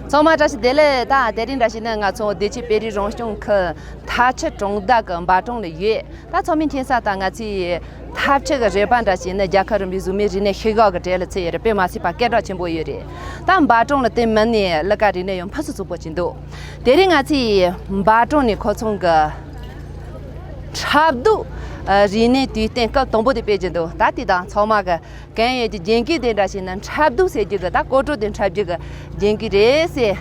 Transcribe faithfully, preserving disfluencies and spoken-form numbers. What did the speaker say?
ཚང་མ་བཀྲ་ཤིས་བདེ་ལེགས། ད་དེ་རིང་འདྲ་ཞིག་ནི་ང་ཚོ་བདེ་ཆེན་བོད་རིགས་རང་སྐྱོང་ཁུལ་མཐའ་ཆུ་གྲོང་རྡལ་གི་འབའ་གྲོང་ལ་ཡོད། ད་ཚང་མས་མཁྱེན་གསལ་ལྟར་ང་ཚོའི་འཐབ་ཇུས་ཀྱི་རེ་བ་འདྲ་ཞིག་ནི་རྒྱལ་ཁབ་རིམ་པའི་གཟུགས་མེད་རིག་གནས་ཤུལ་བཞག་གི་གྲས་ལ་ཚུད་ཡོད་རེད། དཔེ་མ་སྲིད་པ་སྐད་གྲགས་ཆེན་པོ་ཡོད་རེད། ད་འབའ་གྲོང་ལ་དེ་མིན་ནས་གླུ་གར་རིག་གནས་ཡང་ཕུན་སུམ་ཚོགས་པོ་ཅིག་འདུག་དེ་རིང་ང་ཚོའི་འབའ་གྲོང་ནས་ཁོ་ཚང་གི་འཁྲབ་གདུགས་རིག་གནས་དུས་སྟོན་སྐབས་དང་པོ་དེ་སྤེལ་གྱི་འདུག་ད་དེ་དང་ཚང་མ་གི་གན་ཡོད་ཀྱི་རྒྱན་གོས་དེ་འདྲ་ཞིག་ནི་འཁྲབ་གདུགས་ཟེར་རྒྱུ་གི། ད་སྐོར་བྲོ་དེ་འཁྲབ་རྒྱུ་གི་རྒྱན་གོས་རེད་ཟེར།